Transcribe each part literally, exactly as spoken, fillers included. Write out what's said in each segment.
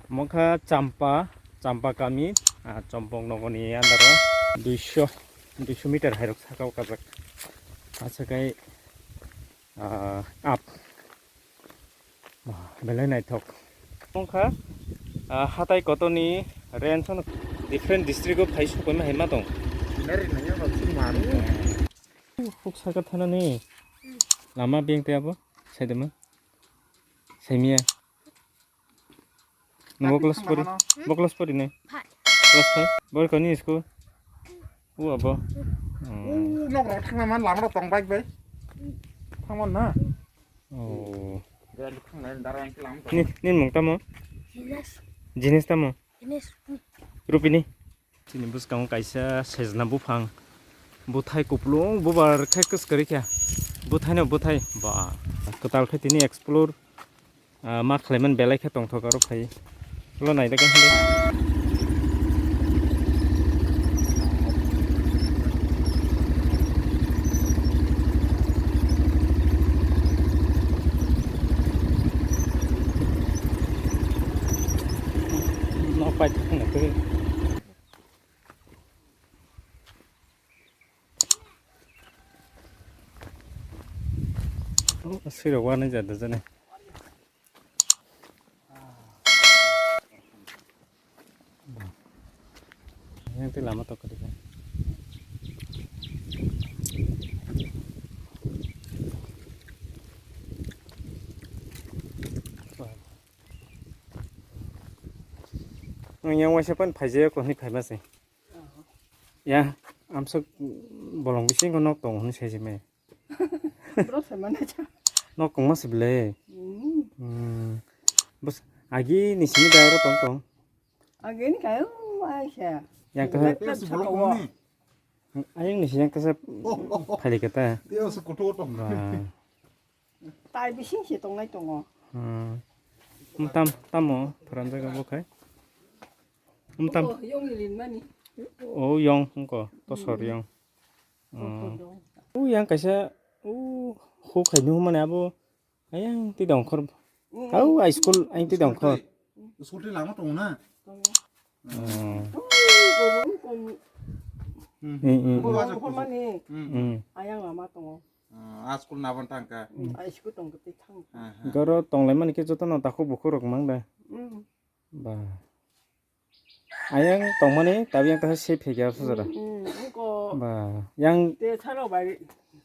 Mokha Champa, Champa kami, ah, Chompong nogoni under o duiso, duiso meter hairok saka o kajak. Achakai, ah, up. Belai naithok. Mokha, ah, hatai kotorni range no different district o phai sukaima hai ma tong. Huk saka thanani lama beng te abo saidama. Saimia. Nung bo class pori? Bo class pori ne? Class five. Bo kani school? U abo. Hmm. U nok rok thangna man lama rok tong bike bai. Thangman na. Oh. Ni, ni mung tamo? Jinis. Jinis tamo? Jinis. Rupini. Chini bwskango kaisa sejna buphang, bwthai kupulung bubar khe kwskwrwi khe, bwthaino bwthai ba kwtal khe tini explore, ah, ma khlaimani belai khe tongthok aro phai ulo naida khe hwnwi. Nok paithak wngkha twi. Sirok wanai jada jani. Yang twi lama tok kadi. Yang waisa pan phaijak ko hwnwi phaima se. Ya, amswk bolong bisingo nok tongo hwnwi sai se me. Borok sai mano cha. Nok tongma se ble. Hmm. Hmm. Bus agi ni simi da oro tong tong. Agi ni kayo ai sa. Yang kaha. Lep lep sa tongo. Ayang ni siyang kasa phali kata. Dia se kutu tong. Ba. Tai bising se tongnai tongo. Hmm. Tam tamo pharanjak bo khai. Tam. Oh, yong ni rin mani. Oh, yong ko tosor yong. U yang kaisa u hu khainu mane abo ayang ti dongkhor. Au ai school ayang ti dongkhor. School ti lama tongo na. Ayang lama tongo. A school nabon thangka. Ai school tong kati thang. Goro tonglai mani ke joto no takhuk bukhuk rok mang da. Ba. Ayang tongmani tabi yang kasa se phege aso jora. Ba. Yang te saro bai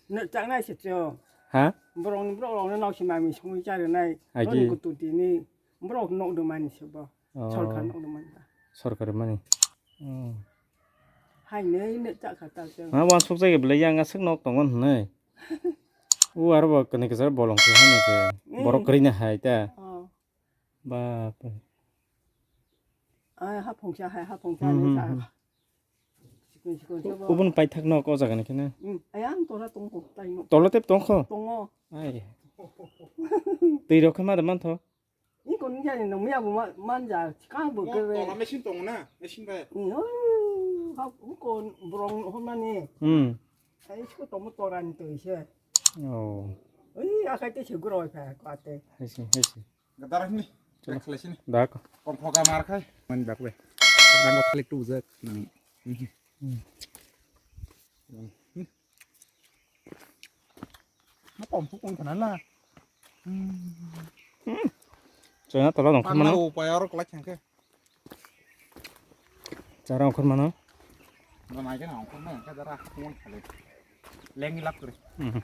ne chang nai se cho. Ha? Borok ni borok rok no nau si mami songwi chari nai. Agi. Oni kutu tini borok nok do mani se bo. Oh. Sorkar nok do mani ba. Sorkar mani. Hmm. Hai nei ne chak kha ta cho. Ha wan sok jage bele yang aswk nok tongon hnai. U aro bo kene kesa bolong se hwnwi se. Borok kwrwi na hai ta. Oh. Bap. Ai, ha phungsa hai, ha phungsa ni sa. Sikun sikun sobo. Ubun paithak nok o jaga ni khe na. Hmm, ai ang tora tongko, tai no. Tola tep tongkho? Tongo. Ai. Twi rok khe ma da mantho. Ni kon ni jani no miya bu ma-, manja, chikang bu ke we. Tola machine tong na, machine bai. Hmm, oh, ha, ko borong hon mani. Hmm. Ai, isko tomo tora ni to ise. Oh. Oi, akai te se guroi pha ko ate. Hai se, hai se. Gadar ni. Chalo. Khlai sini. Dak. Kom phoga mar khai. Man bak le. Dang ko khali tu je. Nang. Hmm. Ma kom phu kom khana la. Hmm. Chana tola dong khana. Pangla upai aro khlai chang khe. Chara ongkhor mano. Ba mai khe na ongkhor ma khe dara phone khale. Lengi lak kore. Mhm.